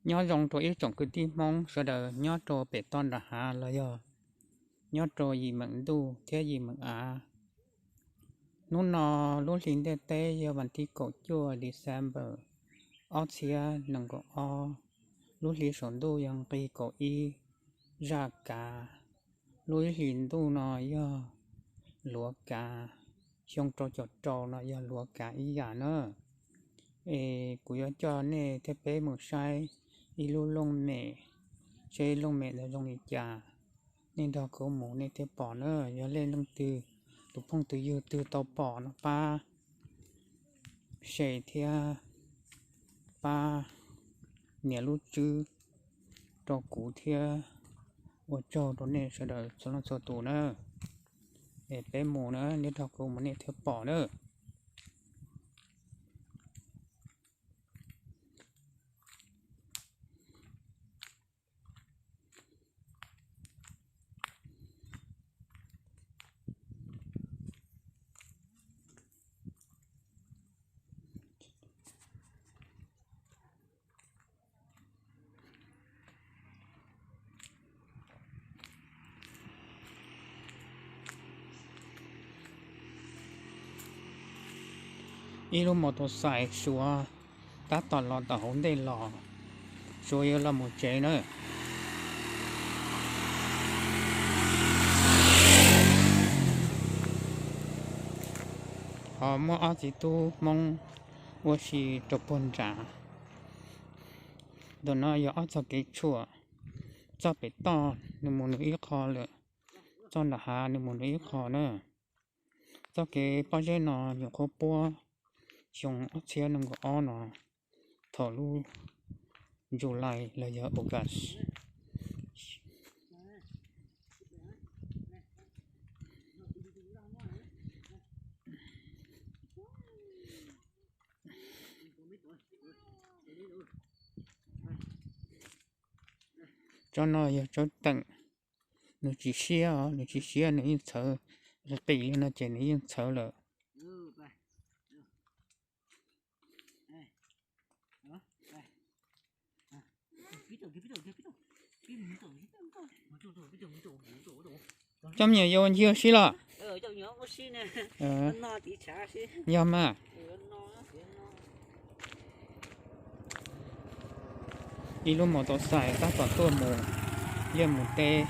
Nyob zoo rau ib tsoom kwv tij Hmoob sawv daws nyob rau pem toj nram hav los yog nyob rau yim meem ntuj thiab yim meem av. Hnub no lub hli ntiaj teb yog vas thib kaum cuaj December ob txhiab nees nkaum ob, lub hli saum ntuj yog nqi kaum ib zaj kav, lub ib hlis ntuj no yog luav kav, xyoo rau caum rau no yog luav kav ib yam na. Es kuv yuav coj nej thiab peb mus saib ib lub looj mem, seb looj mem ntawd zoo li cas. Nej nrog kuv mus nej thiaj pom na. Yog leej leej twg, tus phooj tus ywg twg tau pom no pab share thiab pab nias lub tswb rau kuv thiab ua tsaug rau nej sawv daws txhua leej txhua tus na. Es peb mus na, nej nrog kuv mus nej thiaj pom na. Ib lub mos tus xais Suav tab tom los tom hauv ntej los, Suav yuav los mus tsev na. Ho muaj ob txiv tub Hmoob ua si rau puag nrad. Ntawm no yog ob txoj kev tshuam, txoj pem toj nws mus nws ib qho lawm, txoj nram hav nws mus nws ib qho na. Txoj kev pob zeb no nyuam qhuav puab xyoo ob txhiab nees nkaum ob no, thaum lub July los yog August. Tsob no yog tsob teem, nws tsis siab os, nws tsis siab, nws yeej txhawv, qis li no ces nws yeej txhawv lawm. Cov me nyuam yaus ncig ua si los? Yog mas. Ib lub mos tus xais tab tom tuaj mus liaj mus teb.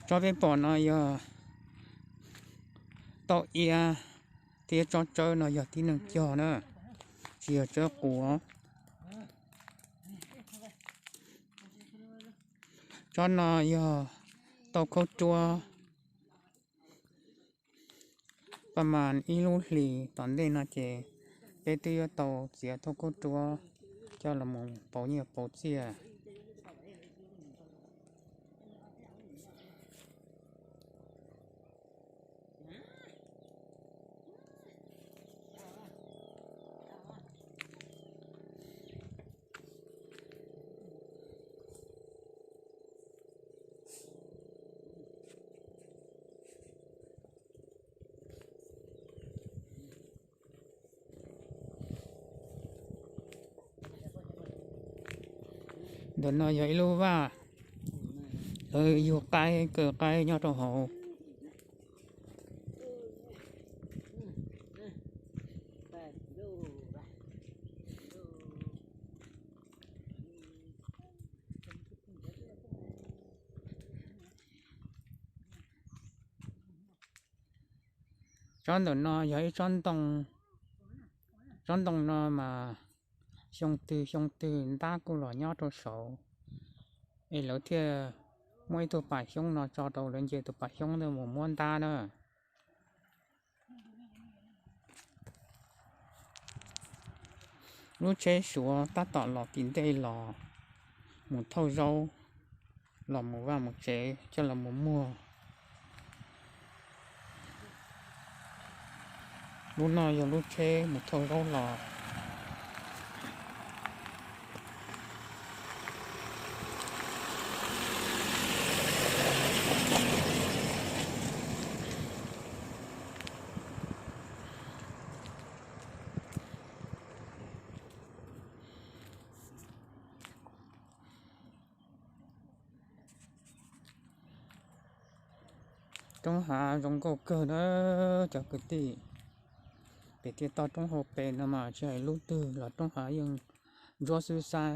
Tsob peb pom no yog tauj iab thiab tsob tsawb no yog tib neeg cog na, tsis yog tsawb quav. Tsob no yog tauj khaub ruab. Paj mas ib lub hlis tom ntej no ces peb twb yuav tau txiav tauj khaub ruab coj los mus pauv nyiaj pauv txiaj. Ntawm no yog ib lub vaj, lawv yug qaib kaw qaib nyob rau hauv. Tsob ntawm no yog ib tsob ntoo, tsob ntoo no mas xyoo twg xyoo twg ntab kuj los nyob rau saud, es lawv thiaj muab ib tug pas xyoob no tso rau lawv nce tus pas xyoob ntawd mus muab ntab na. Lub tsheb Suav tab tom los tim ntej los mus thauj zaub, los mus vaj mus tsev coj los mus muag. Lub no yog lub tsheb mus thauj zaub los. Roob hav zoo nkauj kawg na cov kwv tij. Pem thiaj toj roob hauv pes no mas tsis hais lub twg los roob hav yeej ntsuab xwb xab,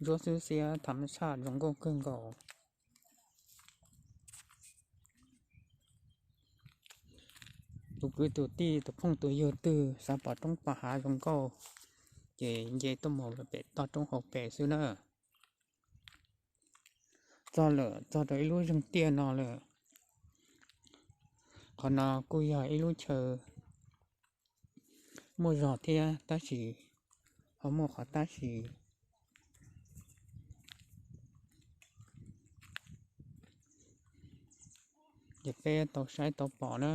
ntsuab xwb xiab, tham mab tshaj zoo nkauj kawg nkaus. Tus kwv tus tij tus phooj tus ywg twg xav pom roob pom hav zoo nkauj ces nce tuaj mus pem toj roob hauv pes xwb na. Txog lawm, txog rau ib lub zeeg tiaj no lawm. Qhov no kuj yog ib lub chaw muaj zog thiab tab sis ho muaj qhov tab sis ces peb tau saib tau pom na.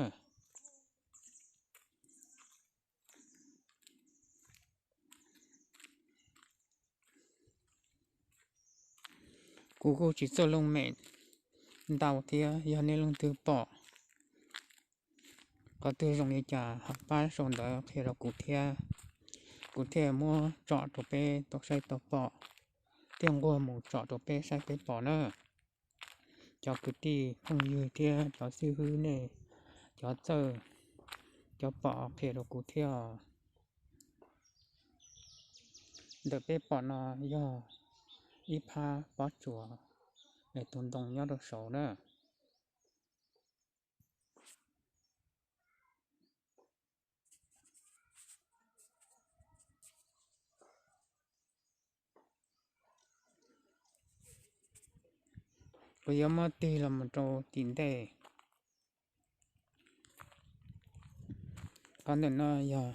Kuv kuj tsis txawj looj mem ntau thiab, yog nej leej twg pom qhov twg zoo li cas ho pab sau ntawv qhia rau kuv thiab, kuv thiaj muab tsom rau peb tau saib tau pom, thiaj nquag mus tsom rau peb saib peb pom na. Cov kwv tij phooj ywg thiab cov xib hwb nej, cov txawj, cov pom qhia rau kuv thiab. Ntawm peb pom no yog ib phab pob tsuas, tus ntoo nyob rau saud na. Kuv yuav muab tig los mus rau tim ntej. Qhov ntawm no yog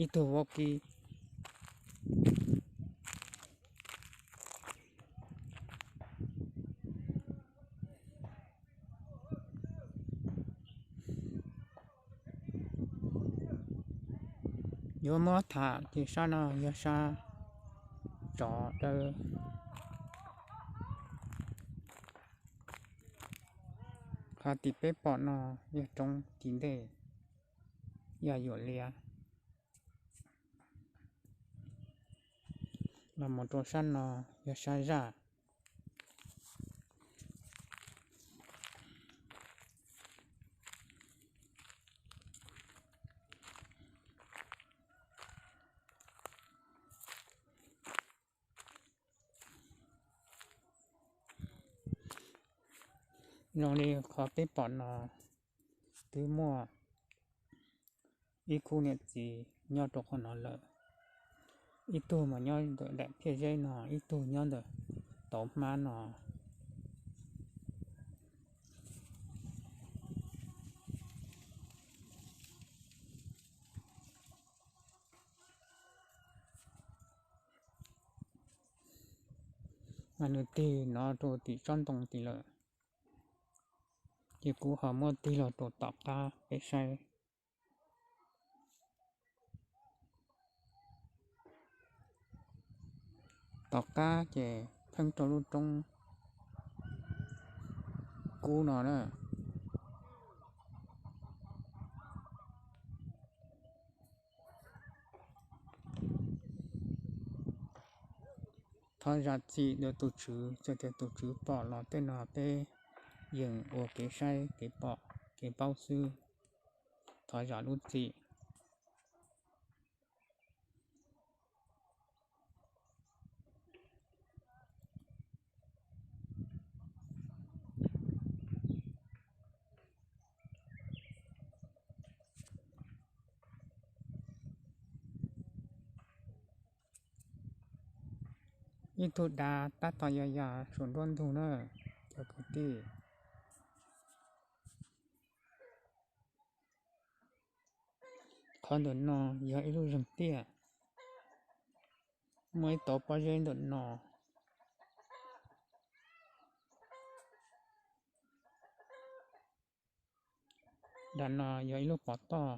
ib tug vaub kib. Yuav muab tham ces sab no yog sab tsov dawb. Qhov tim peb pom no yog roob tim ntej, yog yuam liab. Los mus rau sab no yog sab zaj. Zoo li qhov peb pom no twb muaj ib khub niam txiv nyob rau qhov no lawm. Ib tug mas nyob ntawm daim phiaj zeb no, ib tug nyob ntawm tauv hmab no. Mas nws tig no rau tim tsob ntoo tid lawm, ces kuv ho muab tig los rau tom qab peb saib. Tom qab ces pheej rau lub roob kub no na. Thov zam txim rau tus tswv, txawm tias tus tswv pom los tej no peb yeem ua kev saib kev pom kev paub xwb. Thov zam lub txim. Ib tug dav tab tom yos yos saum nruab ntug na cov kwv tij. Qhov ntawm no yog ib lub zeeg tiaj, muaj ib tauv pob zeb ntawm no. Nram no yog ib lub pov toj,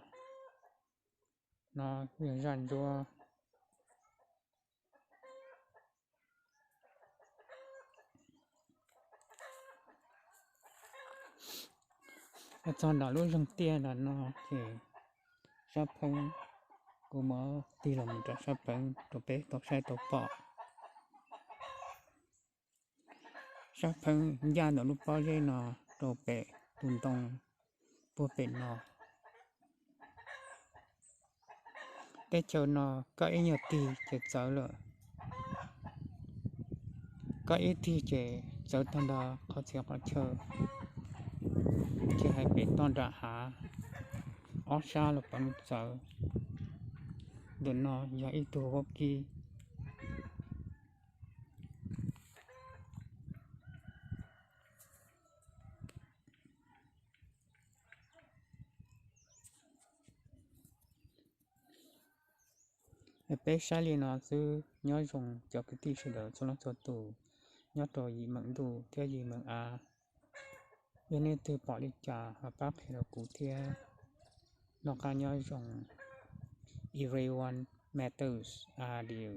no yog zaj ntsuab. Txog nram lub zeeg tiaj nram no ces sab pheeb, kuv muab tig los mus rau sab pheeb rau peb tau saib tau pom. Sab pheeb ncaj ntawm lub pob zeb no rau pem tus ntoo puag pem no. Teb chaws no koj ib nyuag tig ces txawv lawm, koj ib tig ces txawv tag nrho qhov txhia qhov chaw, ces hais pem toj nram hav ob sab los pov txawv. Ntawm no yog ib tug vaub kib. Peb saib li no xwb, nyob zoo cov kwv tij sawv daws txhua leej txhua tus nyob rau yim meem ntuj thiab yim meem av. Yog nej twg pom li cas ho pab qhia rau kuv thiab. Noj qab nyob zoo, everyone matters, adieu.